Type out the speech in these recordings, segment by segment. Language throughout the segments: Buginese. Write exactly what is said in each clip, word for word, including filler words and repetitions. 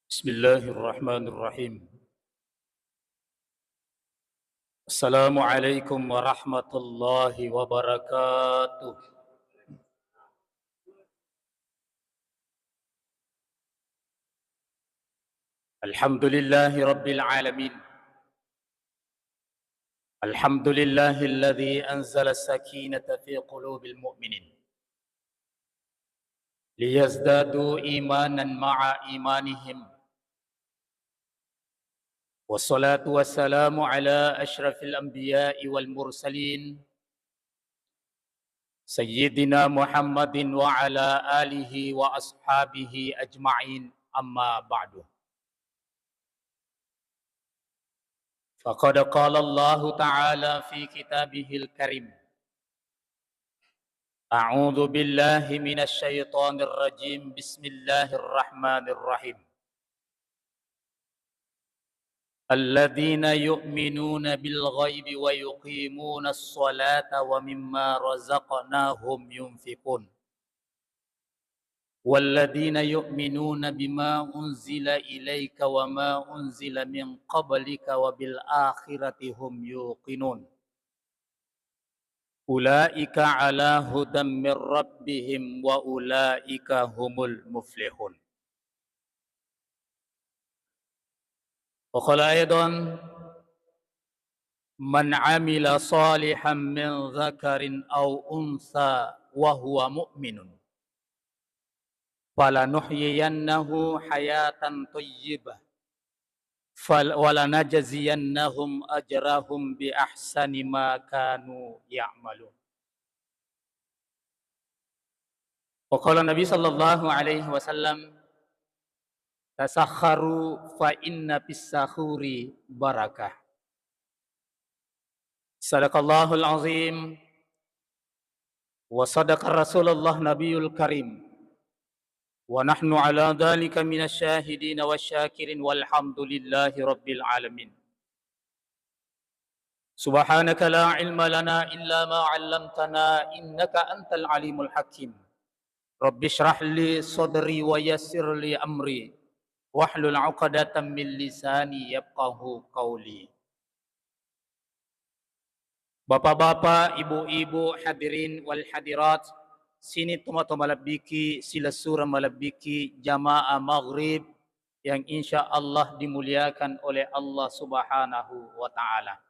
بسم الله الرحمن الرحيم. السلام عليكم ورحمة الله وبركاته. الحمد لله رب العالمين. الحمد لله الذي أنزل السكينة في قلوب المؤمنين ليزدادوا إيمانا مع إيمانهم. والصلاة والسلام على أشرف الأنبياء والمرسلين سيدنا محمد وعلى آله وأصحابه أجمعين، أما بعد. فقد قال الله تعالى في كتابه الكريم: أعوذ بالله من الشيطان الرجيم. بسم الله الرحمن الرحيم. الذين يؤمنون بالغيب ويقيمون الصلاة ومما رزقناهم ينفقون. والذين يؤمنون بما أنزل إليك وما أنزل من قبلك وبالآخرة هم يوقنون. أولئك على هدى من ربهم وأولئك هم المفلحون. وقال أيضا: من عمل صالحا من ذكر أو أنثى وهو مؤمن فلنحيينه حياة طيبة فل-، ولنجزينهم أجرهم بأحسن ما كانوا يعملون. وقال النبي صلى الله عليه وسلم: تسحروا فإن في السحور بركة. صدق الله العظيم وصدق رسول الله النبي الكريم ونحن على ذلك من الشاهدين والشاكرين والحمد لله رب العالمين. سبحانك لا علم لنا إلا ما علمتنا إنك أنت العليم الحكيم. رب اشرح لي صدري ويسر لي أمري واحلل عقدة من لساني يفقهوا قولي. Bapak-bapak, ibu-ibu, hadirin wal hadirat, sining tomatoa malebbiki, silessureng malebbiki, jamaah maghrib yang insya Allah dimuliakan oleh Allah Subhanahu wa Ta'ala.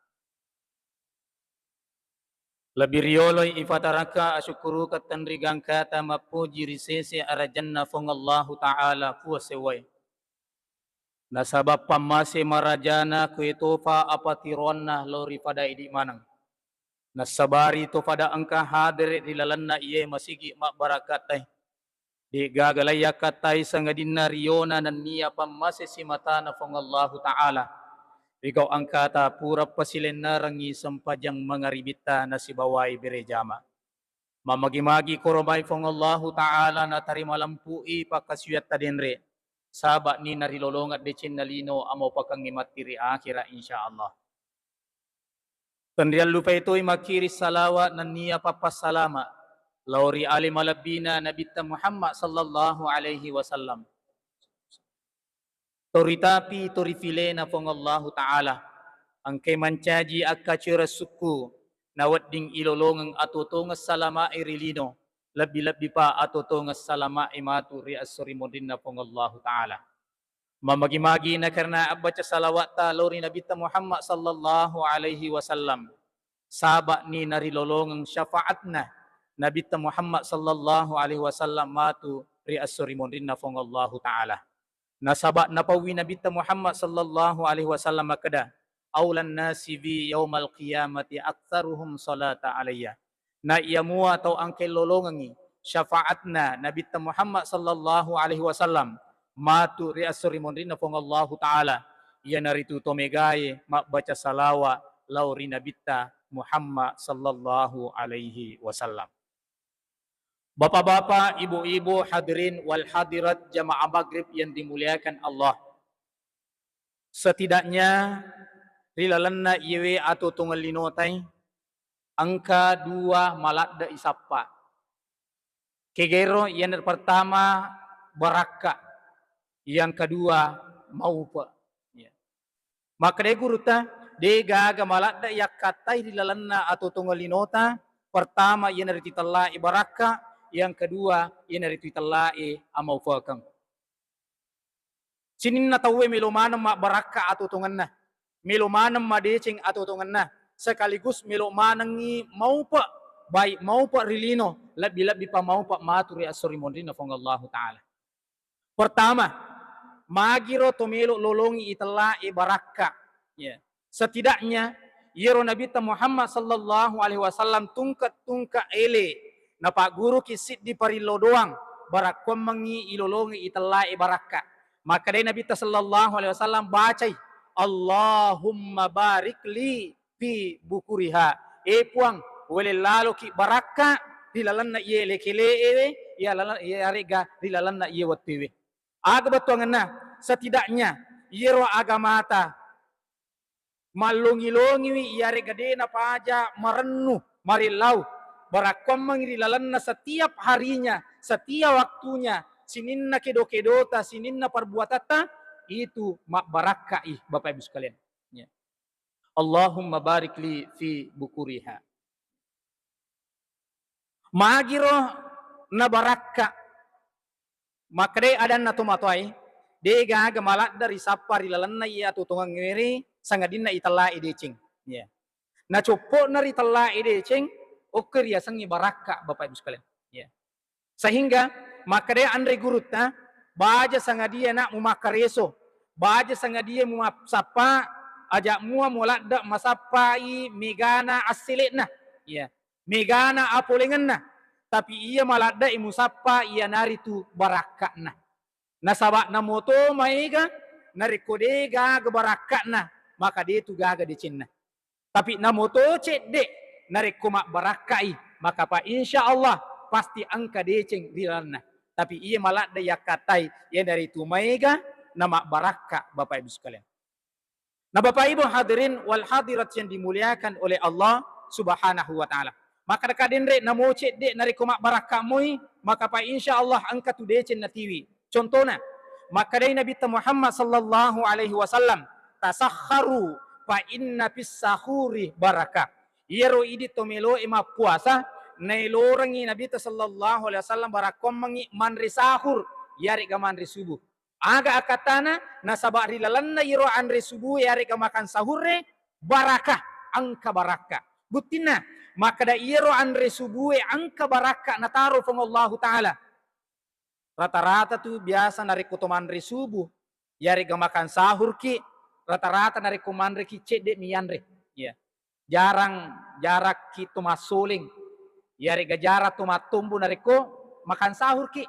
Lebbi rioloi ipatarakka asyukkurukeng tenri gangkata mappoji ri sese arajanna Fuang Allahu Ta'ala Puang Sewwae. Nasaba pammase marajana kuetofa apatiroanna lao ri pada idi maneng. Nassabari to pada engka hadere ri lalenna iye masigi mabbarakkattae. De'gaga lai yakkattai sangadinna riyona nennia pammase simatana Fuang Allahu Ta'ala. Rigau engkata pura pasilennerengngi sempajang mangaribitta nasibawai bere jama. Mamagi-magi koromai Fuang Allahu Ta'ala natarima lempu'i pakkasiwiatta denre. Saba'ni narilolongeng decenna lino amaupakengnge matti ri akhira, insya Allah. Tenriallupai toi makkiri salawa nennia pappassalama lao ri ale malebbina Nabitta Muhammad sallallahu alaihi wasallam. Toritapi torifilena Fuang Allahu Ta'ala, engkai mancaji akkacoereng sukku, nawedding ilolongeng atotongeng salamae ri lino, lebbi-lebbipa atotongeng salamae matu ri esso ri monrinna Fuang Allahu Ta'ala. Mamagi-magi nakarena abbaca salawatta lao ri Nabitta Muhammad sallallahu alaihi wasallam. Saba'ni narilolongeng syafaatna Nabitta Muhammad sallallahu alaihi wasallam matu ri esso ri monrinna Fuang Allahu Ta'ala. Nasaba napauwi Nabitta Muhammad sallallahu alaihi wasallam makkeda, "Aulan nasi bi yaumal qiyamati aktsaruhum salata alayya." Na iya mua tau engkae lolongengngi syafaatna Nabitta Muhammad sallallahu alaihi wasallam matu ri esso ri monrinna Fuang Allahu Ta'ala, iyanaritu to megae mabbaca salawa lao ri Nabitta Muhammad sallallahu alaihi wasallam. Bapak-bapak, ibu-ibu, hadirin wal hadirat jamaah maghrib yang dimuliakan Allah. Setidaknya ri lalenna iyewe atotongeng linotai engka dua maladde isappa. Kegero, yang pertama barakka, yang kedua maupe. Ya. Makkedai gurutta, de gaga maladde yakkattai ri lalenna atuo-tuongeng linota, pertama iyanaritu itellae barakka, yang kedua iyanaritu itellae amaupekeng. Sininna tauwe melo maneng mabbarakka atuo-tuongenna, melo maneng madeceng atuo-tuongenna, sekaligus melo manengngi maupe, baik maupe ri lino, lebbi-lebbi pa maupe matu ri esso ri monrinna Puang Allahu Ta'ala. Pertama, magiro to melo lolongi itellae barakka. Ya. Setidaknya, iyaro Nabitta Muhammad sallallahu alaihi wasallam tungke-tungke ele napagguruki siddi parillo doang, barakkuammengngi ilolongi itellae barakka. Makkedai Nabitta sallallahu alaihi wasallam, bacai, "Allahumma barik li fi bukuriha." E Puang, weleng laloki barakka ri lalenna iye lekeleewe, iya lale-, iyaregga ri lalenna iye wettuewe. Aga bettuangenna? Setidaknya iyero agamata mallongi-longiwi iyaregga de napaja marennu marillau, barakkuammengngi ri lalenna setiap harinya, setiap waktunya, sininna kedo-kedota, sininna perbuatatta, itu mabbarakkai, Bapak Ibu sekalian. Ya. Allahumma barik li fi bukuriha. Magiro nabarakka. Makkedai adanna tomatoae, de gaga maladde risappa ri lalenna iya atuo-tuongengngeri sangadinna itellae deceng. Ya. Nacoppo'na ri tellae deceng, okko riasengnge barakka, Bapak Ibu sekalian. Ya. Sehingga makkedai anre gurutta, baja sangadia nak mumakkareso, baja sangadia mumassappa, aja mua muladde masappai megana assele'na, ya, megana apolengenna, tapi iya maladde'i musappa iyanaritu barakka'na. Nasaba namoto maega, narekko de gaga barakka'na, maka detu gaga decenna. Tapi namoto cedde, narekko mabbarakkai, maka pa insya Allah pasti engka deceng ri lalenna. Tapi iya maladde yakkatai, iyanaritu maega na mabbarakka, Bapak Ibu sekalian. Nah, Bapak Ibu hadirin wal hadirat yang dimuliakan oleh Allah Subhanahu wa Ta'ala. Maka deka denre namo cedde narekko mabbarakka moi, maka pa insya Allah engka tu deceng natiwi. Contohna, makkedai Nabitta Muhammad sallallahu alaihi wasallam, "Tasahharu fa inna fis sahuri barakah." Iyaro idi to meloe mappuasa, nailorengngi Nabitta sallallahu alaihi wasallam barakkuammengngi manre sahur, iyare'ga manre subuh. Aga akkattana? Nasaba ri lalenna iyaro anre subuh iyare'ga makan sahurre barakah, engka barakka. Buttinna, makkeda iyaro anre subuhe engka barakka nataro Puang Allahu Ta'ala. Rata-rata tu biasa narekko to manre subuh, iyare'ga makan sahurki, rata-rata narekko manreki cedde'mi yanre. Iya. Jarang, jarakki to massoleng. Iyare'ga jarang to mattombo narekko makan sahurki.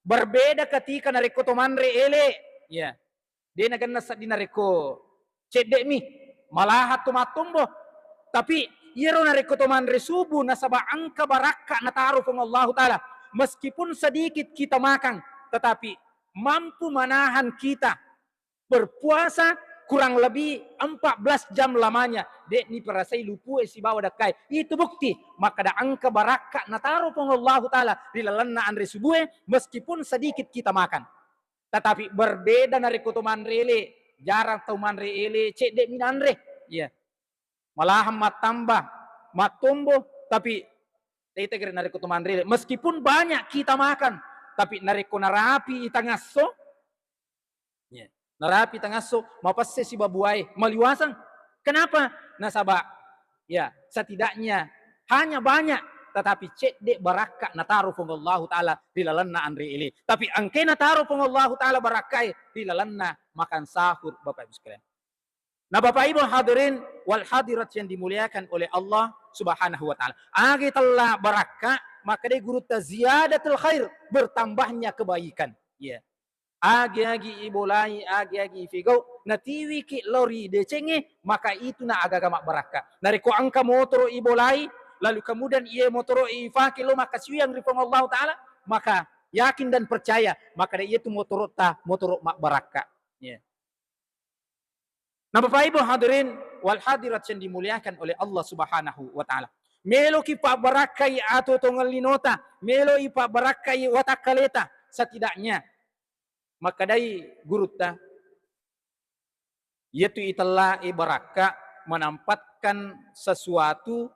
Berbeda ketika narekko to manre ele. Iya. De nagenna sedding narekko cedde'mi, malahan to mattombo. Tapi iyaro narekko to manre subuh nasaba engka barakka nataro Puang Allahu Ta'ala. Meskipun sedikit kita makan, tetapi mampu menahan kita berpuasa kurang lebih empat belas jam lamanya. De'ni perasai lupue sibawa dakkae. Itu bukti makkeda engka barakka nataro Puang Allahu Ta'ala ri lalenna anre subuhe, meskipun sedikit kita makan. Tetapi berbeda narekko to manre ele, jarang tau manre ele, cedde'mi nanre. Iya. Malahan mattamba, mattombo, tapi tete kere narekko to manre ele. Meskipun banyak kita makan, tapi narekko narapi i tangasso, iya, narapi tangasso, mapesse sibabuae, maliwaseng. Kenapa? Nasaba, ya, setidaknya hanya banyak, tetapi cedde barakka nataro Puang Allahu Ta'ala ri lalenna anre ele. Tapi engke nataro Puang Allahu Ta'ala barakkae ri lalenna makan sahur, Bapak Ibu sekalian. Nah, Bapak Ibu hadirin wal hadirat yang dimuliakan oleh Allah Subhanahu wa Ta'ala. Agi tella barakka, maka de gurutta ziyadatul khair, bertambahnya kebaikan. Ya. Agi-agi ibolai, agi-agi ifigau, natiwiki lao ri decengnge, maka itu na agaga mabbarakka. Narekko engka motoro ibolai, lalu kemudian iye motoro ifake lao makkasiwiang ri Puang Allahu Ta'ala, maka yakin dan percaya, maka de iyetu motoro ta, motoro mabbarakka. Ya. Nah, Bapak Ibu hadirin wal hadirat yang dimuliakan oleh Allah Subhanahu wa Ta'ala. Meloki pabbarakkai atuo-tuongeng linota, meloi pabbarakkai watakkaleta, setidaknya makkedai gurutta, Iyatu itella'e barakka menempatkan sesuatu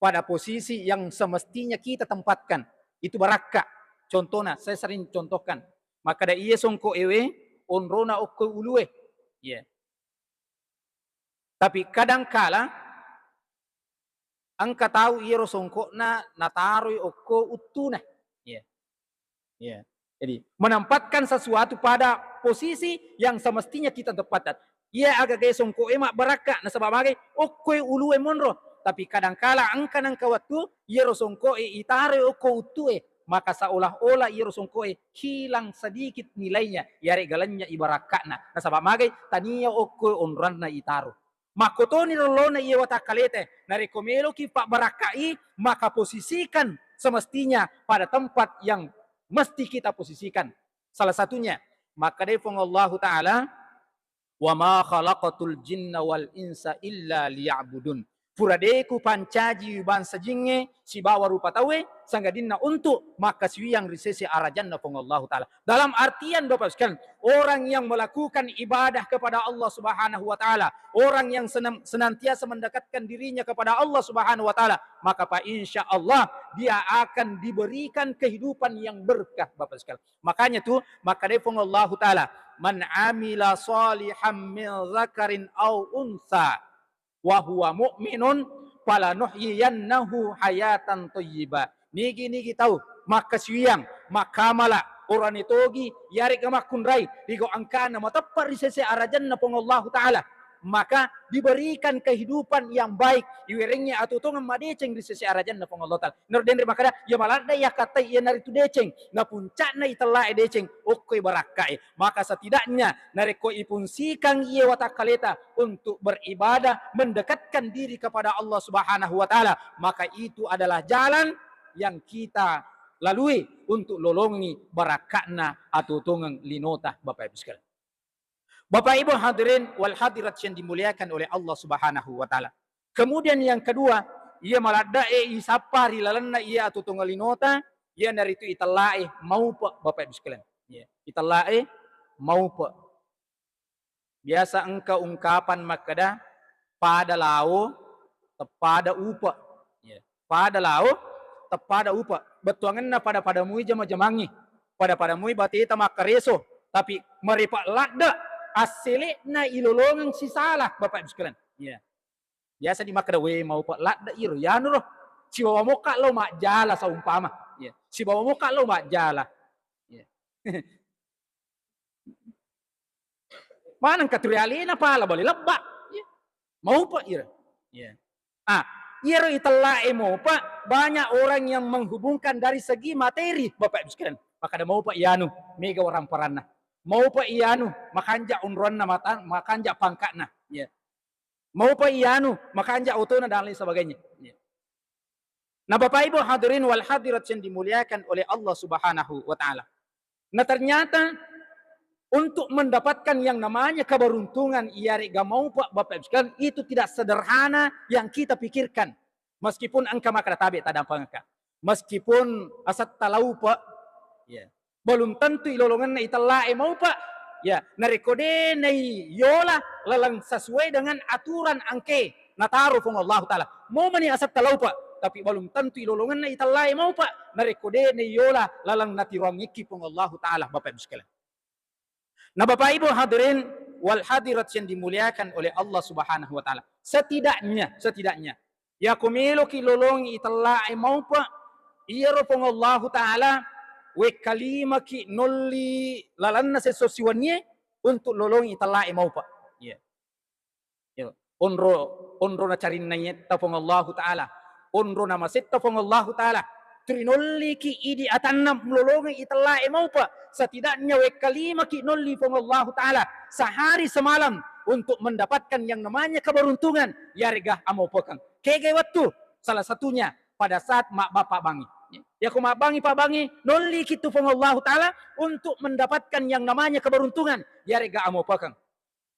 pada posisi yang semestinya kita tempatkan. Itu barakka. Contohnya, saya sering contohkan. Makkeda iya songko ewe, onrona okko ulue. Iya. Tapi kadangkala engka tau iyaro songko'na nataroi okko uttuna. Iya. Iya. Jadi, menempatkan sesuatu pada posisi yang semestinya kita tempatkan. Iya, agaga songko'e mabbarakka, nasaba magai, okkoi ulue monro. Tapi kadangkala engka nengka wettu, iyaro songko'e itaroi okko uttue, maka seolah-olah iyaro songko'e hilang sedikit nilainya, iyarega lennye ibarakka'na. Nasaba magai, tania okko onranna itaro. Makkotoni rellona iye watakkaleta, narekko meloki pabbarakkai, maka posisikan semestinya pada tempat yang mesti kita posisikan. Salah satunya, makkedai Puang Allahu Ta'ala, "Wa ma khalaqatul jinna wal insa illa liya'budun." Pura de' kupancaji bangsa jingnge sibawa rupa tauwe, sangadinna untuk makkasiwiang ri sese arajanna Puang Allahu Ta'ala. Dalam artian, Bapak sekalian, orang yang melakukan ibadah kepada Allah Subhanahu wa Ta'ala, orang yang senam-, senantiasa mendekatkan dirinya kepada Allah Subhanahu wa Ta'ala, maka, Pak, insya Allah dia akan diberikan kehidupan yang berkah, Bapak sekalian. Makanya tuh, makkedai Puang Allahu Ta'ala, "Man amila salihan min zakarin au unsa wa huwa mu'minun falanuhyiyannahu hayatan thayyibah." Nigi-nigi tau makkasiwiang, makkamala, orane togi, yarega makkunrai, rigo engkana mateppe' ri sese arajanna Puang Allahu Ta'ala, maka diberikan kehidupan yang baik, iwerengnge atuo-tuongeng madeceng ri sese arajanna Puang Allahu Ta'ala. Nero denre makkeda, iya maladde yakkattai iyanaritu deceng, na puncakna itella'e deceng, okkoi barakkae. Maka setidaknya narekko ipungsikang iye watakkaleta untuk beribadah, mendekatkan diri kepada Allah Subhanahu wa Ta'ala, maka itu adalah jalan yang kita lalui untuk lolongi barakka'na atuo-tuongeng linota, Bapak Ibu sekalian. Bapak Ibu hadirin wal hadirat yang dimuliakan oleh Allah Subhanahu wa Ta'ala. Kemudian yang kedua, iya maladde'e isappa ri lalenna iya atuo-tuongeng linota, iyanaritu itella'e maupe', Bapak Ibu sekalian. Iya, itella'e maupe'. Biasa engka ungkapan makkeda, pada lao, teppada upe'. Iya. Pada lao, teppada upe'. Bettuangenna pada-pada mui jama-jamangngi. Pada-pada mui bateta makkareso. Tapi marepa' ladde', assele'na ilolongeng sisala, Bapak Ibu sekalian. Iya. Biasa di makkeda, "We, maupe' ladde' iro, yanu ro. Sibawa mokka' lo majjala," saumpama. Iya. Sibawa mokka' lo majjala. Iya. Maneng katuri alena pala bale lebba'. Iya. Maupe' iro. Iya. Ah, iyaro itella'e maupe', banyak orang yang menghubungkan dari segi materi, Bapak Ibu sekalian. Makkeda maupe' iyanu, mega waramparanna. Maupe' iyanu, makanja' onronna mata, makanja' pangka'na. Iya. Maupe' iyanu, makanja' otona dan lain sebagainya. Iya. Nah, Bapak Ibu hadirin wal hadirat yang dimuliakan oleh Allah Subhanahu wa Ta'ala. Nah, ternyata untuk mendapatkan yang namanya keberuntungan, iyarega maupe', Bapak Ibu sekalian, itu tidak sederhana yang kita pikirkan. Meskipun engka makkeda tabe' tadampengekka. Meskipun asetta laupe', ya, belum tentu ilolongenna itella'e maupe'. Ya, narekko de' naiyola laleng sesuai dengan aturan engkae nataro Puang Allahu Ta'ala. Mau mani asetta laupe', tapi belum tentu ilolongenna itella'e maupe'. Narekko de' naiyola laleng natiroangngikki Puang Allahu Ta'ala, Bapak Ibu sekalian. Nah, Bapak Ibu hadirin wal hadirat yang dimuliakan oleh Allah Subhanahu wa Ta'ala. Setidaknya, setidaknya, yako meloki lolongi itella'e maupe', iyaro Puang Allahu Ta'ala wekkalimaki nolli lalenna sesso siwennie untuk lolongi itella'e maupe'. Iya. Yo, onro, onro nacarinnaietta Puang Allahu Ta'ala. Onro namasetta Puang Allahu Ta'ala. Trinolliki idi atanna mulolongi itella'e maupe'. Setidaknya wekkalimaki nolli Puang Allahu Ta'ala sehari semalam untuk mendapatkan yang namanya keberuntungan. Yarega amaupekeng. Kege wettu, salah satunya pada saat mabbapa bangi. Yako mabbangi, pabbangi, nolliki tu Puang Allahu Ta'ala untuk mendapatkan yang namanya keberuntungan. Yarega amaupekeng.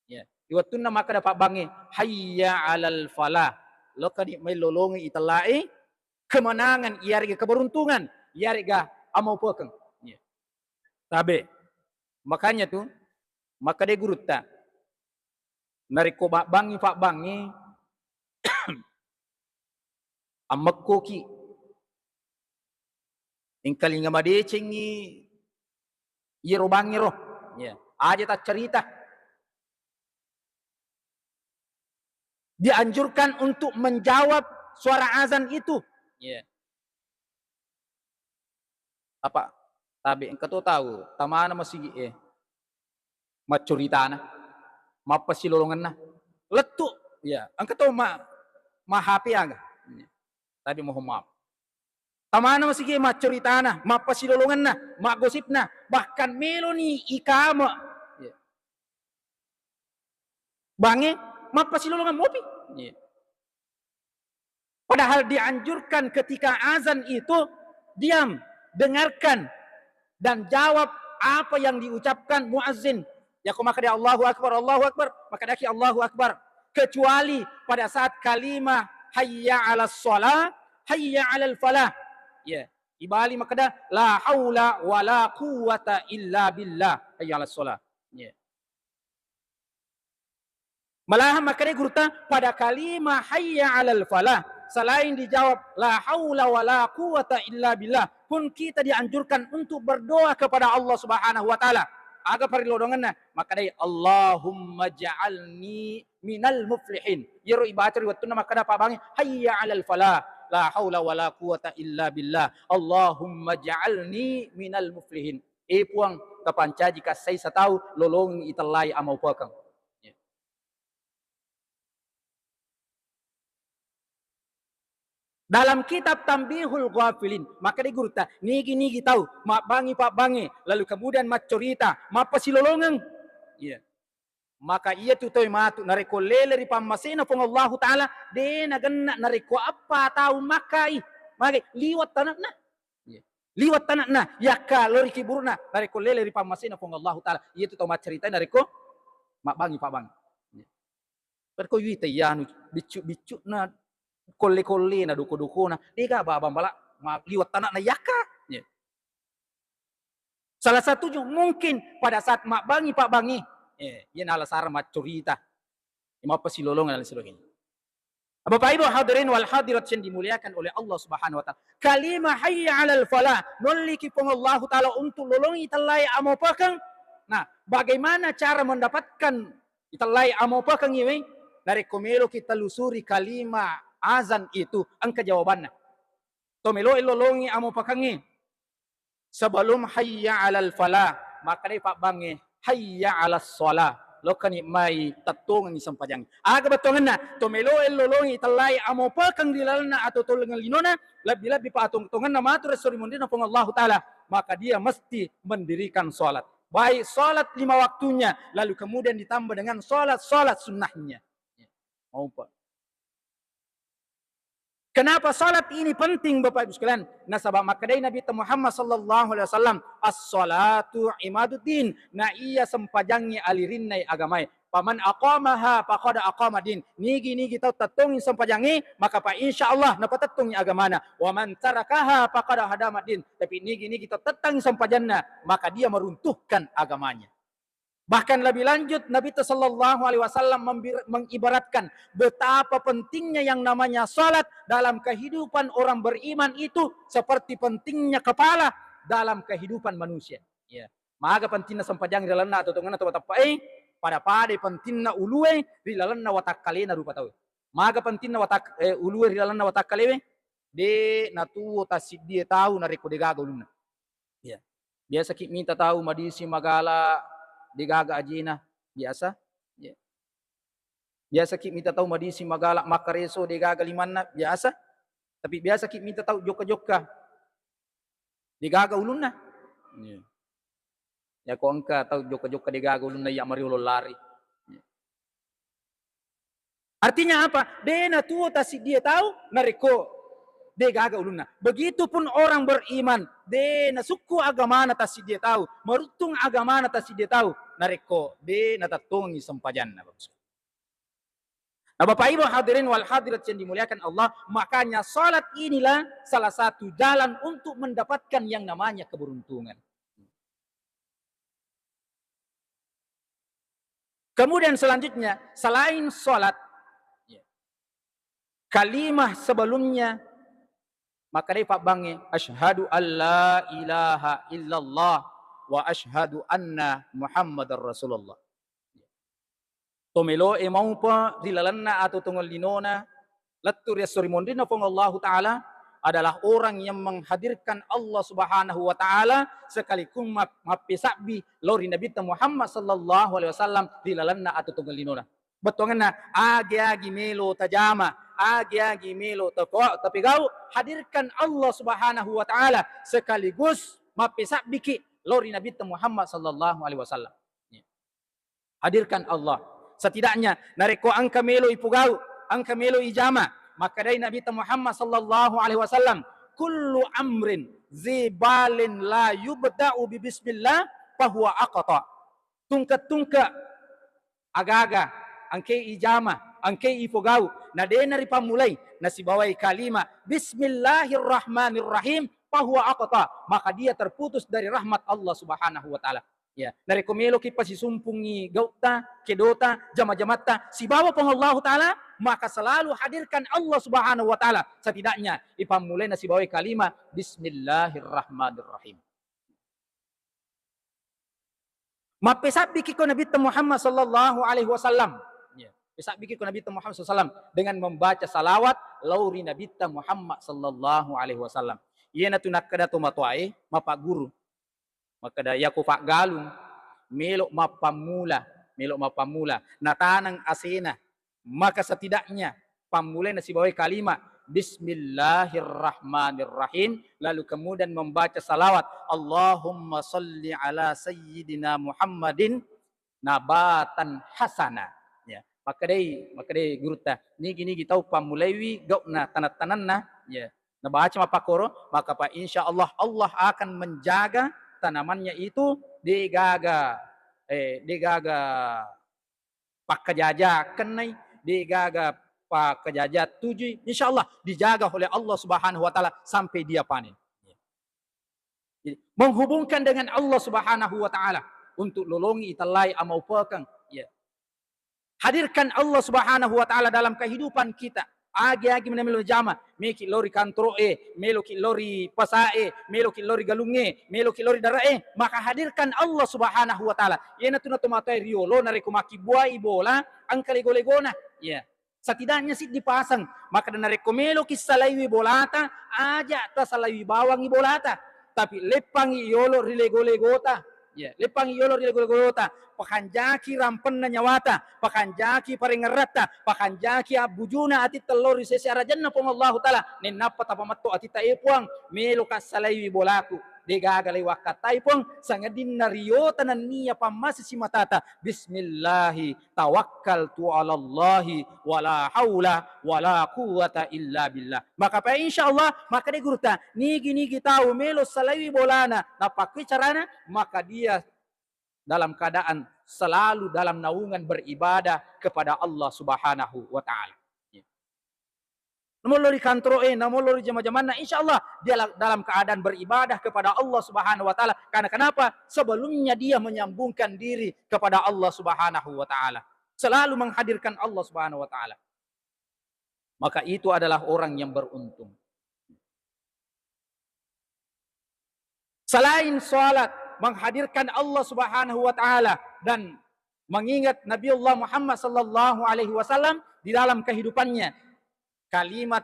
Ya, di wettunna makkeda pabbangnge, "Hayya 'alal falah." Lokka di mai lolongi itella'e kemenangan, iyarega keberuntungan, iyarega amaupekeng. Ya. Tabe. Makanya tu, makkeda gurutta, Narekko mabbangngi pabbangnge, ammekkoki. Engkalinga madecengngi iyaro bangngero. Ya. Aja taccarita. Dianjurkan untuk menjawab suara azan itu. Ya. Apa? Tabe, engka to tau tamana masigi e, maccoritana, mappasilolongenna. Lettu, ya, engka to ma, ma H P aga. Tabe, mohon maaf. Tamana masigi e maccoritana, mappasilolongenna, maggosipna, bahkan meloni ikama. Ya. Bangnge, mappasilolongeng mopi. Ya. Padahal dianjurkan ketika azan itu diam, dengarkan, dan jawab apa yang diucapkan muazin. Yako makkeda Allahu Akbar, Allahu Akbar, makkedaki Allahu Akbar. Kecuali pada saat kalimah hayya 'alas shalah, hayya 'alal falah. Ya, ibali makkeda la haula wala quwwata illa billah. Hayya 'alas shalah. Ya. Malahan makkedai gurutta, pada kalimah hayya 'alal falah, selain dijawab la haula wala quwwata illa billah, pun kita dianjurkan untuk berdoa kepada Allah Subhanahu wa Ta'ala. Aga parilodongenna? Makkedai, "Allahumma ja'alni minal muflihin." Iyaro ibaca ri wettunna makkeda pabbangnge, "Hayya 'alal falah, la haula wala quwwata illa billah. Allahumma ja'alni minal muflihin." Eh Puang, tapancaji kassai satau lolongi itellai amaupekeng. Dalam kitab Tambihul Ghafilin, makkedai gurutta, nigi-nigi tau mabbangngi pabbangnge, lalu kemudian maccorita, mappasilolongeng. Iya. Maka iyatu tau matu narekko lele ri pammasena Puang Allahu Ta'ala, de nagenna narekko eppa tau makkai, mage liwat tanakna. Iya. Liwat tanakna, yakka lori kiburuna, narekko lele ri pammasena Puang Allahu Ta'ala, iyatu tau macceritai narekko mabbangngi pabbangnge. Iya. Kan ko yuita iyanu biccu-biccu'na, kolle-kollena, doko-dokona, dega baba bala ma-, liwat tanakna yakka. Ya. Salah satunya mungkin pada saat mabbangngi pabbangngi, eh, iya nalasara maccurita, mappasilolongan dan sebagainya. Bapak Ibu hadirin wal hadirat yang dimuliakan oleh Allah Subhanahu wa Ta'ala, kalimah hayya 'alal falah nolliki Puang Allahu Ta'ala untuk lolongi itellai amaupekeng. Nah, bagaimana cara mendapatkan itellai amaupekeng iwe? Narekko meloki telusuri kalimah azan itu, engka jawabanna. To meloe lolongi amaupekengnge sebelum hayya 'alal falah, makkedai pabbangnge hayya 'alas shalah. Lokkani mai tettongengngi sempajangnge. Aga bettuangenna? To meloe lolongi itellai amaupekeng ri lalenna atau tolengeng linona, lebbi-lebbi pa atong-tongenna matu ri esso ri munrinna Puang Allahu Ta'ala, maka dia mesti mendirikan sholat. Baik sholat lima waktunya, lalu kemudian ditambah dengan sholat-sholat sunnahnya. Maupa. Kenapa sholat ini penting, Bapak Ibu sekalian? Nasaba makkedai Nabi Muhammad sallallahu alaihi wasallam, "As-shalatu imaduddin." Na iya sempajangnge alirinnai agamae. "Faman aqamaha faqad aqamaddin." Nigi-nigi tau tettongi sempajangnge, maka pa insya Allah napatettongi agamana. "Wa man tarakaha faqad hadamaddin." Tapi nigi-nigi tau tettangi sempajanna, maka dia meruntuhkan agamanya. Bahkan lebih lanjut, Nabi sallallahu alaihi wasallam membir-, mengibaratkan betapa pentingnya yang namanya salat dalam kehidupan orang beriman itu seperti pentingnya kepala dalam kehidupan manusia. Ya. Maga pentingna sempajang ri lalenna atau tongenna to mateppe'e, pada-pada pentingna ulue ri lalenna watakkalena rupa tau. Maga pentingna watak-, eh, ulue ri lalenna watakkalewe, de natuo tassiddie tau narekko degaga ulunna. Ya. Biasaki mita tau madisi magala degaga ajena, biasa. Ya. Biasaki mita tau madisi magala makkareso degaga limanna, biasa. Tapi biasaki mita tau jokka-jokka degaga ulunna. Ya. Yako engka tau jokka-jokka degaga ulunna, iya mariolo lari. Ya. Artinya apa? De natuo tassiddie tau narekko degaga ulunna. Begitupun orang beriman, de nasukku agamana tassiddie tau, maruttung agamana tassiddie tau narekko de natettongi sempajanna. Nah, Bapak Ibu hadirin wal hadirat yang dimuliakan Allah, makanya salat inilah salah satu jalan untuk mendapatkan yang namanya keberuntungan. Kemudian selanjutnya, selain salat, ya, kalimah sebelumnya, makkedai pabbangnge, "Asyhadu alla ilaha illallah wa asyhadu anna Muhammadar Rasulullah." To meloe maupa ri lalenna atuo tongeng linona, lettu ri esso ri monrinna Puang Allahu Ta'ala, adalah orang yang menghadirkan Allah Subhanahu wa Ta'ala sekaligus map-, mappesabbi lao ri Nabitta Muhammad sallallahu alaihi wasallam ri lalenna atuo tongeng linona. Bettuangenna, agi-agi melo tajama, agi-agi melo tako-, tapegau, hadirkan Allah Subhanahu wa Ta'ala sekaligus mappesabbiki lao ri Nabitta Muhammad sallallahu alaihi wasallam. Hadirkan Allah. Setidaknya, narekko engka melo ipogau, engka melo ijama, makkedai Nabitta Muhammad sallallahu alaihi wasallam, "Kullu amrin zibalin la yubda'u bi bismillah fahuwa aqta." Tungke-tungke agaga, engke ijama, engke ipogau, na dena ripammulai nasibawai kalima bismillahirrahmanirrahim, fahuwa aqta, maka dia terputus dari rahmat Allah Subhanahu wa Ta'ala. Ya, narekko meloki pasisumpungi gautta, kedota, jama-jamatta sibawa Puang Allahu Ta'ala, maka selalu hadirkan Allah Subhanahu wa Ta'ala. Setidaknya ipammulai nasibawai kalima bismillahirrahmanirrahim. Mappesabbiki ko Nabitta Muhammad sallallahu alaihi wasallam. Ya, pesabbiki ko Nabitta Muhammad sallallahu alaihi wasallam dengan membaca salawat lao ri Nabitta Muhammad sallallahu alaihi wasallam. Iyanatu nakkeda to matoae, mapagguru. Makkeda, "Iyako paggalung, melo mappammula, melo mappammula, nataneng asena, maka setidaknya pammulai nasibawai kalimat Bismillahirrahmanirrahim, lalu kemudian membaca salawat, Allahumma salli ala sayyidina Muhammadin nabatan hasana." Ya, makkedai, makkedai gurutta, nigi-nigi tau pammulaiwi gau'na taneng-tanenna, ya, nabaca mappakkoro, maka pa insya Allah, Allah akan menjaga tanamannya itu, degaga, eh, degaga pakkajaja kennai, degaga pakkajaja tujui, insya Allah dijaga oleh Allah Subhanahu wa Ta'ala sampai dia panen. Jadi, menghubungkan dengan Allah Subhanahu wa Ta'ala untuk lolongi itellai amaupekeng. Ya. Hadirkan Allah Subhanahu wa Ta'ala dalam kehidupan kita. Agi-agi mena melo jama, meki lori kantoro e, meloki lori pasa e, meloki lori galung e, meloki lori dara e, maka hadirkan Allah Subhanahu wa Ta'ala. Iyanatu natomatoe riolo narekko makkibbuai bola, engka lego-legona. Ya. Setidaknya siddi pasang. Maka narekko meloki salaiwi bolata, aja tasalaiwi bawangi bolata. Tapi leppangi yolo ri lego-legota. Ya, leppangi yolo ri lego-legota. Pakanjaki rampenna nyawata, pakanjaki parengngerratta, pakanjaki abbujuna atitta lao ri sese arajanna Puang Allahu Ta'ala. Nennappa tapametto atitta, "E Puang, meloka salaiwi bolaku. Degaga lewakkatai Puang, sangadinna riota nennia pammase simatata. Bismillahi tawakkaltu 'alallahi wala haula wala quwwata illa billah." Maka pa insya Allah, makkeda gurutta, nigi-nigi tau melo salaiwi bolana, napakkui carana, maka dia dalam keadaan selalu dalam naungan beribadah kepada Allah Subhanahu wa Ta'ala. Namollo ri kantoro e, namollo ri jama-jamanna, insya Allah dia la-, dalam keadaan beribadah kepada Allah Subhanahu wa Ta'ala. Karena kenapa? Sebelumnya dia menyambungkan diri kepada Allah Subhanahu wa Ta'ala, selalu menghadirkan Allah Subhanahu wa Ta'ala. Maka itu adalah orang yang beruntung. Selain salat, menghadirkan Allah Subhanahu wa Ta'ala dan mengingat Nabiullah Muhammad sallallahu alaihi wasallam di dalam kehidupannya, kalimat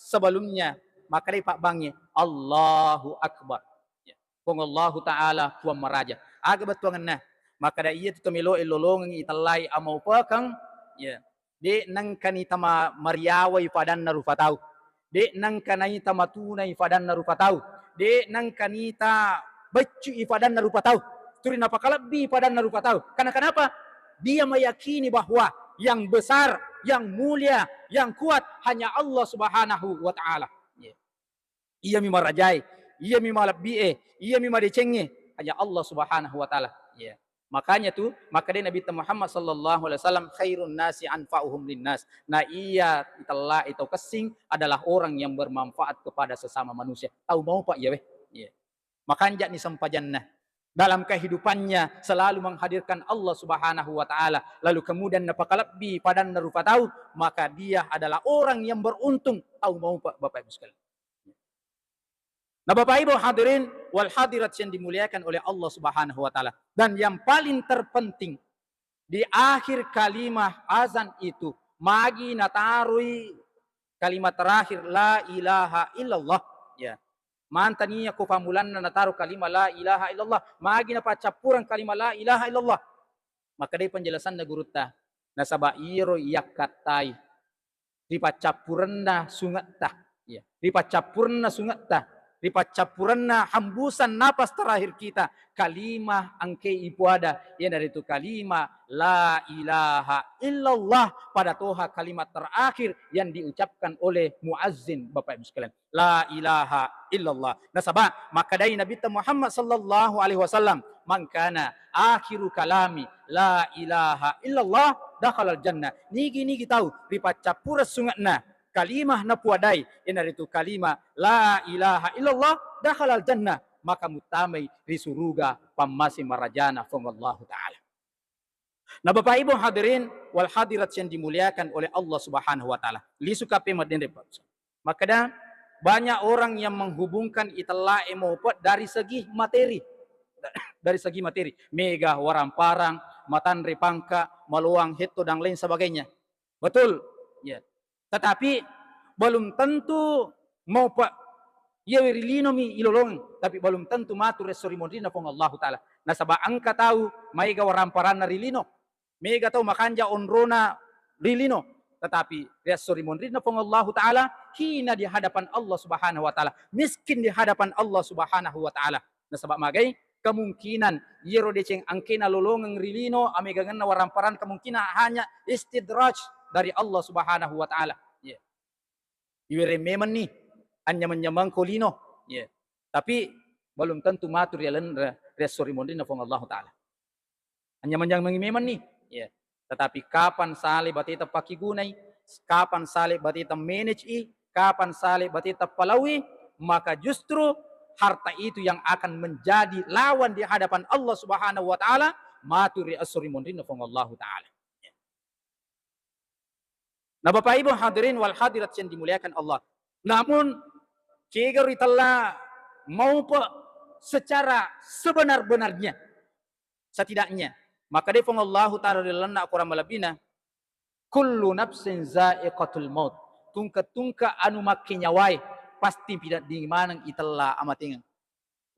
sebelumnya, makkedai pabbangnge, "Allahu Akbar." Ya. Puang Allahu Ta'ala, Puang Maraja. Aga bettuangenna? Makkeda, iyatu to meloe lolongeng itellai amaupekeng, ya, de' nengkani tama-, mariawai padanna rupa tau. De' nengka naita matunai padanna rupa tau. De' nengka nita beccui padanna rupa tau. Turi napakalebbi padanna rupa tau. Karena kenapa? Dia meyakini bahwa yang besar, yang mulia, yang kuat hanya Allah Subhanahu wa Ta'ala. Iya. Iyami marajae, iyami malebbi'e, iyami madecengnge, hanya Allah Subhanahu wa Ta'ala. Iya. Makanya tu, makkedai Nabitta Muhammad sallallahu alaihi wasallam, "Khairun nasi anfa'uhum linnas." Na iya itellae tau kessing adalah orang yang bermanfaat kepada sesama manusia. Tau maupa iya weh. Iya. Makanja'ni sempajanna. dalam kehidupannya selalu menghadirkan Allah Subhanahu wa Ta'ala, lalu kemudian napakalebbi padanna rupa tau, maka dia adalah orang yang beruntung, tau maupa, Bapak Ibu sekalian. Nah, Bapak Ibu hadirin wal hadirat yang dimuliakan oleh Allah Subhanahu wa Ta'ala, dan yang paling terpenting, di akhir kalimah azan itu, magi nataroi kalimat terakhir, "La ilaha illallah." Ya. Mantani iya ko fammulanna nataro kalimat la ilaha illallah, magi napaccappureng kalimat la ilaha illallah. Makkedai penjelasanna gurutta, nasaba iyaro iyakkattai ripaccappurenna sungetta. Iya. Ripaccappurenna sungetta, ripaccappurenna hembusan napas terakhir kita, kalimah engke ipoada, iyanaritu kalimah la ilaha illallah, pada toha kalimat terakhir yang diucapkan oleh muazzin, Bapak Ibu sekalian. La ilaha illallah. Nasaba makkedai Nabitta Muhammad sallallahu alaihi wasallam, "Man kana akhiru kalami la ilaha illallah dakhalal jannah." Nigi-nigi tau ripaccappureng sungekna kalimah napuadai, iyanaritu kalimah la ilaha illallah, dakhalal jannah, maka muttamai ri suruga pammase marajana Puang Allahu Ta'ala. Nah, Bapak Ibu hadirin wal hadirat yang dimuliakan oleh Allah Subhanahu wa Ta'ala. Lisu kape madenre, Pak. Makkeda, banyak orang yang menghubungkan itellae mopa dari segi materi. Dari segi materi. Mega, waramparang, matanre pangka, maloang hetto, dan lain sebagainya. Betul? Ya. Tetapi belum tentu mopa iyawe ri linomi ilolongeng, tapi belum tentu matu ri esso ri monrinna Puang Allahu Ta'ala. Nasaba engka tau maega waramparanna ri lino, mega tau makanja onrona ri lino, tetapi ri esso ri monrinna Puang Allahu Ta'ala, hina di hadapan Allah Subhanahu wa Ta'ala, miskin di hadapan Allah Subhanahu wa Ta'ala. Nasaba magai, kemungkinan iyaro deceng engkena lolongeng ri lino, amegangenna waramparan, kemungkinan hanya istidraj dari Allah Subhanahu wa Ta'ala. Iya. Iwereng memenni, anyameng-nyamengko lino. Iya. Tapi belum tentu matu ri alen-, ri esso ri monrinna Puang Allahu Ta'ala. Anyameng-nyamengi memenni. Iya. Tetapi kapan sale bateta pakigunai, kapan sale bateta manage i, kapan sale bateta palaui, maka justru harta itu yang akan menjadi lawan di hadapan Allah Subhanahu wa Ta'ala, matu ri esso ri monrinna Puang Allahu Ta'ala. Nah, Bapak Ibu hadirin wal hadirat yang dimuliakan Allah. Namun, kega ritella maupa secara sebenar-benarnya. Setidaknya, makkedai Puang Allahu Ta'ala ri lalenna Al-Quran malebbina, "Kullu nafsin za'iqatul maut." Tungke-tungke anu makkenyawae pasti pineddingi maneng itella amatengeng.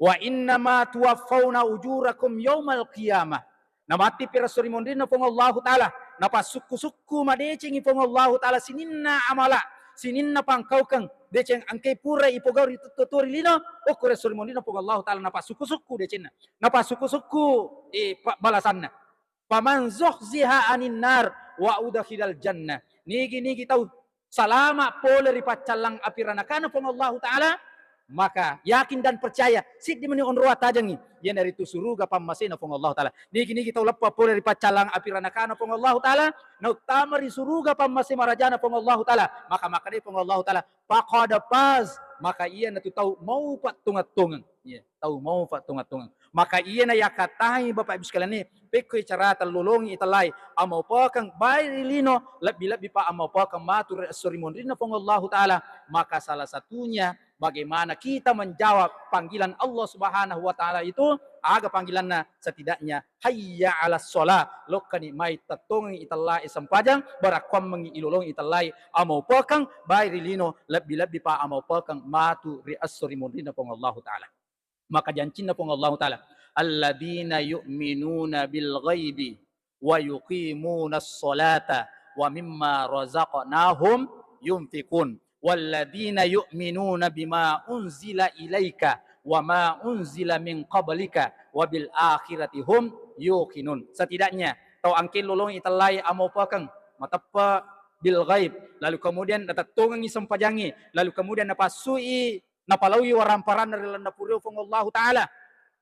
"Wa innama tuwaffauna ujurakum yaumal qiyamah." Namattipi ri esso ri monrinna Puang Allahu Ta'ala, napassukku-sukku madecengi Puang Allahu Ta'ala sininna amala, sininna pangkaukeng, deceng engkai pura ipogau ri tutto-, tuo ri lino, okko ri esso ri monrinna Puang Allahu Ta'ala napassukku-sukku decenna, napassukku-sukku, eh, pa-, balasanna. "Faman zuhziha anin nar wa udkhilal jannah." Nigi-nigi tau salama pole ri paccallang api ranakana Puang Allahu Ta'ala, maka yakin dan percaya, siddi meni onroa tajengi, iyanaritu suruga pammasena Puang Allahu Ta'ala. Nigi-nigi tau leppa pole ri paccallang api ranakana Puang Allahu Ta'ala, nauttama ri suruga pammase marajana Puang Allahu Ta'ala, maka makkedai Puang Allahu Ta'ala, "Faqad faz," maka iyanatu tau maupa tongeng-tongeng. Iya, tau maupa tongeng-tongeng. Maka iyana yakkatai Bapak Ibu sekalian ni, pekkoi carata lolongi itellai amaupakeng baik ri lino, lebbi-lebbi pa amaupakeng matu ri esso ri monrinna Puang Allahu Ta'ala. Maka salah satunya bagaimana kita menjawab panggilan Allah Subhanahu wa Ta'ala itu, aga panggilanna, setidaknya hayya 'alas shalah, lokkani mai tettongeng itellai sempajang, barakkuammengi ilolongi itellai amaupakeng baik ri lino, lebbi-lebbi pa amaupakeng matu ri esso ri monrinna Puang Allahu Ta'ala. Maka jancinna Puang Allahu Ta'ala, "Alladzina yu'minuna bil ghaibi wa yuqimunas sholata wa mimma razaqnahum yunfiqun. Walladzina yu'minuna bima unzila ilaika wa ma unzila min qablika wa bil akhirati hum yuqinun." Setidaknya tau engke lolongi itellai amaupakeng mateppe bil ghaib, lalu kemudian natettongengi sempajangnge, lalu kemudian napassui napalaui waramparanna ri lalenna pureo Puang Allahu Ta'ala,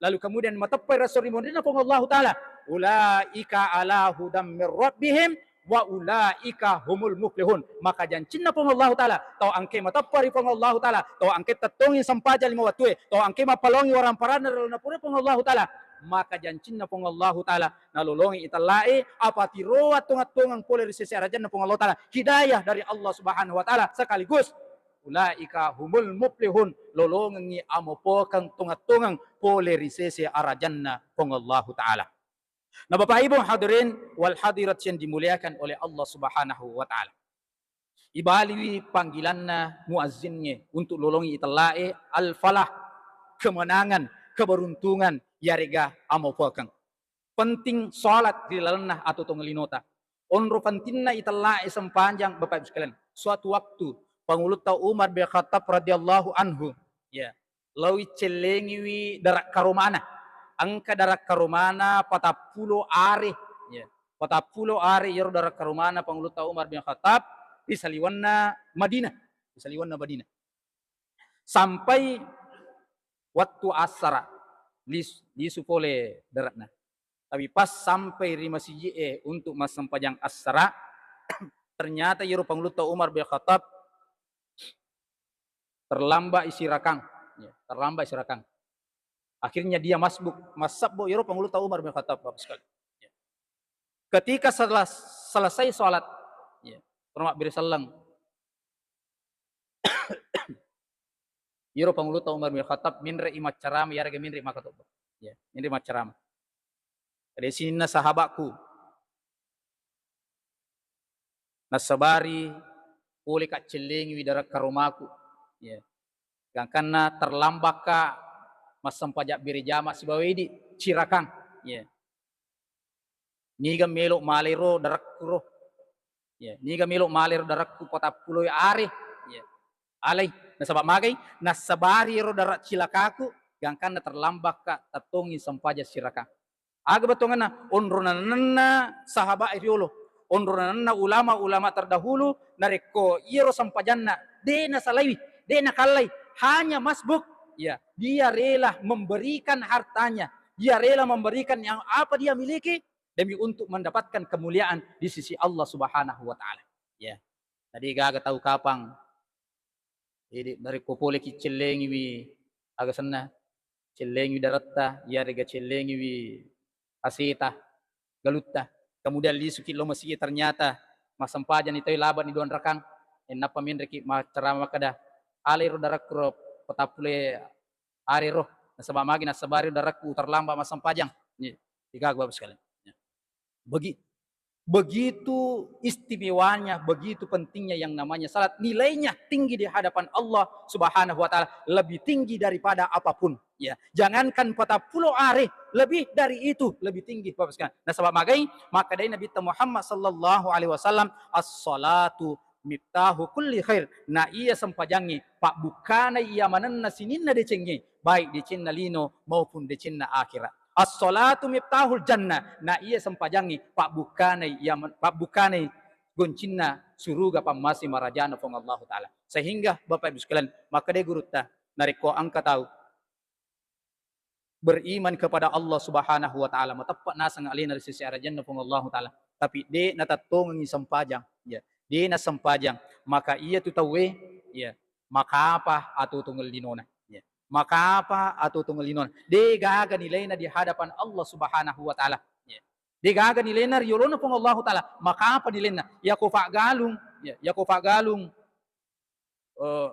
lalu kemudian mateppai ri esso ri monrinna Puang Allahu Ta'ala, "Ulaika ala hudam mir rabbihim wa ulaika humul muflihun." Maka jancinna Puang Allahu Ta'ala, tau engke mateppa ri Puang Allahu Ta'ala, tau engke tettongi sempajang lima wattue, tau engke mappalaongi waramparanna ri lalenna pureo Puang Allahu Ta'ala, maka jancinna Puang Allahu Ta'ala, nalolongi itellae, apa tiroa tonga-tongeng pole ri sese arajanna Puang Allahu Ta'ala, hidayah dari Allah Subhanahu wa Ta'ala, sekaligus ulaika humul muflihun, lolongengngi amopokeng tonga-tongeng pole ri sese arajanna Puang Allahu Ta'ala. Nah, Bapak Ibu hadirin wal hadirat yang dimuliakan oleh Allah Subhanahu wa Ta'ala. Ibaliwi panggilanna muazzinnge untuk lolongi itellae al-falah, kemenangan, keberuntungan, yarega amopokeng. Penting salat ri lalenna atau tongelinota. Onro pentingna itellae sempajang, Bapak Ibu sekalian. Suatu waktu, Pangulutta Umar bin Khattab radhiyallahu anhu, ya, lawi cellengiwi darak karomana. Engka darak karomana patappulo are, ya. Patappulo are iyaro darak karomana Pangulutta Umar bin Khattab ri saliwenna Madinah, ri saliwenna Madinah. Sampai wettu assara, lis-, lisu pole darakna. Tapi pas sampai ri masiji'e untuk massempajang assara, ternyata iyaro Pangulutta Umar bin Khattab terlambat isirakang. Ya, terlambat isirakang. Akhirnya dia masbuk, massebbo iyaro Pangulutta Umar bin Khattab, Bapak sekalian. Ya. Ketika setelah selesai sholat, ya, Pura mabbere selleng. Iyaro Pangulutta Umar bin Khattab minrei maccarama, iyarega minrei makkatobba. Ya, minrei maccarama. Ada sininna sahabatku. Nassabari pole kaccellengiwi darak karomaku. Ya. Gangkanna terlambakka massempajang bere jama sibawa idi, cirakang. Ya. Niga melo malero darakku ro. Ya, niga melo malero darakku patappulo are. Ya. Alai, nasaba magai, nassabari ro darak cilakaku, gangkanna terlambakka tattongi sempajang sirakang. Aga bettuanna? Onro nanenna sahabat riolo, onro nanenna ulama-ulama terdahulu, narekko iyaro sempajanna de nasalaiwi, de nakallai, hanya masbuk, ya, dia rela memberikan hartanya, dia rela memberikan yang apa dia miliki demi untuk mendapatkan kemuliaan di sisi Allah Subhanahu wa Ta'ala. Ya. Jadi gaga tau kapang Jadi, narekko poleki cellengiwi aga senna, cellengiwi daretta, iyarega cellengiwi aseta, galutta. Kemudian lisuki lo masigi, ternyata massempajani tauwe, labani duanrakang, e, nappa menreki maccarama makkeda, "Alai ro darakku ro, patappulo are ro, nasaba magi nassabari darakku terlambat massempajang." Iya, degaga Bapak sekalian. Ya. Begi-, begitu istimewanya, begitu pentingnya yang namanya salat. Nilainya tinggi di hadapan Allah Subhanahu wa Ta'ala, lebih tinggi daripada apapun. Ya, jangankan patappulo are, lebih dari itu, lebih tinggi, Bapak sekalian. Nasaba magai, makkedai Nabitta Muhammad sallallahu alaihi wasallam, "As-salatu miftahu kulli khair." Na iya sempajangnge pabbukkanai iya manenna sininna decengnge, baik decenna lino maupun decenna akhirat. "As-salatu miftahul jannah." Na iya sempajangnge pabbukkanai iya man-, pabbukkanai goncinna suruga pammase marajana Puang Allahu Ta'ala. Sehingga Bapak Ibu sekalian, makkedai gurutta, narekko engka tau beriman kepada Allah Subhanahu wa Ta'ala, mateppe naseng alena ri sese arajanna Puang Allahu Ta'ala, tapi de natattongengi sempajang, ya, de nasempajang, maka iya tu tauwe, ya, makapa atau tongeng linona, ya, makapa atau tongeng linona, de gaga nilaina di hadapan Allah Subhanahu wa Ta'ala, ya, de gaga nilaina ri yolona Puang Allahu Ta'ala, makapa nilaina, yako faggalung, ya, yako faggalung, eh,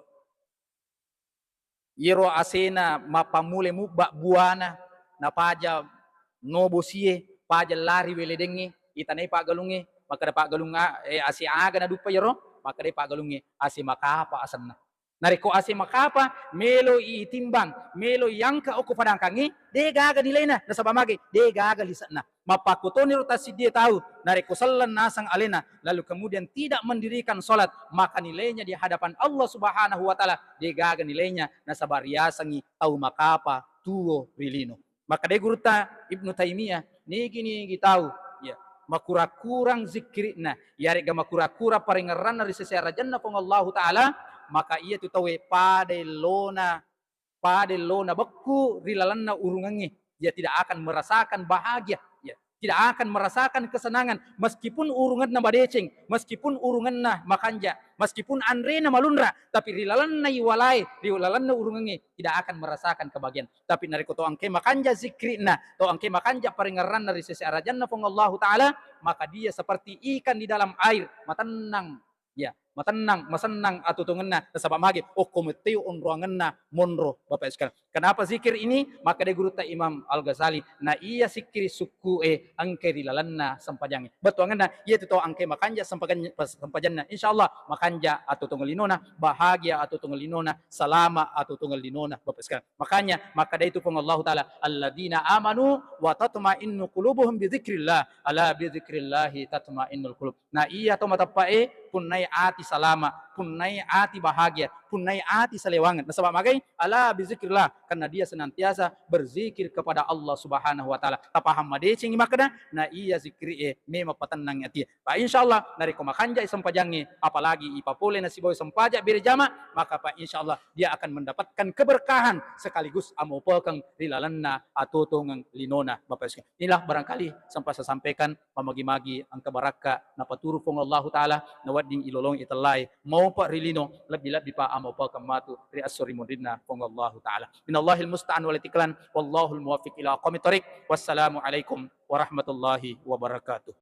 Iyaro asena mappammula mubba buana, napaja no bosie, paja lari weledengnge, itanai paggalungnge, makkeda paggalung a-, eh, ase aga naduppa iyaro, makkedai paggalungnge, ase makapa asenna. Narekko ase makapa, melo itimbang, melo iangka okko padangkangnge, de gaga nilaina, nasaba mage, de gaga lise'na. Mappakkutoniro tassiddie tau, narekko selleng naseng alena, lalu kemudian tidak mendirikan salat, maka nilainya di hadapan Allah Subhanahu wa Ta'ala de gaga nilainya, nasaba riasengngi tau makapa tuo ri lino. Makkedai gurutta Ibnu Taimiyah, nigi-nigi tau, ya, makura-kurang zikkiri'na, yarega makura-kurang parengngeranna ri sese arajanna Puang Allahu Ta'ala, maka iya tu tauwe pada ellona pada ellona bekku ri lalenna urungengnge, ia tidak akan merasakan bahagia. Ya. Tidak akan merasakan kesenangan, meskipun urungenna madeceng, meskipun urungenna makanja, meskipun anrena malunra, tapi ri lalenna iwalae, ri lalenna urungengnge, tidak akan merasakan kebahagiaan. Tapi narekko to engkae makanja zikri'na, to engkae makanja parengngeranna ri sese arajanna Puang Allahu Ta'ala, maka dia seperti ikan di dalam air, matennang. Ya, matennang, masennang atuotuongenna. Nasaba magi, okko mettoi onroangenna monro, Bapak Ibu sekalian. Kenapa zikir ini? Makkeda gurutta Imam Al-Ghazali, na iya sikkiri sukku'e engkae ri lalenna sempajangnge. Bettuangenna, iya tu to engkae makanja sempajan-, sempajanna, insya Allah makanja atuotuongeng linona, bahagia atuotuongeng linona, salama atuotuongeng linona, Bapak Ibu sekalian. Makanya, makkeda itu Puang Allahu Ta'ala, "Alladzina amanu wa tatma'innu qulubuhum bi dzikrillah, ala bi dzikrillahi tatma'innul qulub." Na iya to mateppa'e, punnai ati salama, punnai ati bahagia, punnai ati salewangeng. Nasaba magai? Ala bi dzikrillah, karena dia senantiasa berzikir kepada Allah Subhanahu wa Ta'ala. Tapahang madecengi makkeda, na iya zikri'e memang patennang atie. Pa insya Allah, narekko makanjai sempajangnge, apalagi ipapole nasibawai sempaja bere jama, maka pa insya Allah dia akan mendapatkan keberkahan sekaligus amaupekeng ri lalenna atuotuongeng linona, Bapak Ibu sekalian. Inilah barangkali sempat saya sampaikan, mamagi-magi engka barakka napaturu Puang Allahu Ta'ala, nawedding ilolong itellae, maupa ri lino, lebbi-lebbi pa amaupekeng matu ri esso ri munrinna Puang Allahu Ta'ala. Minallahil musta'an wal itiklan, wallahul muwaffiq ila aqwamit thariq. Wassalamualaikum warahmatullahi wabarakatuh.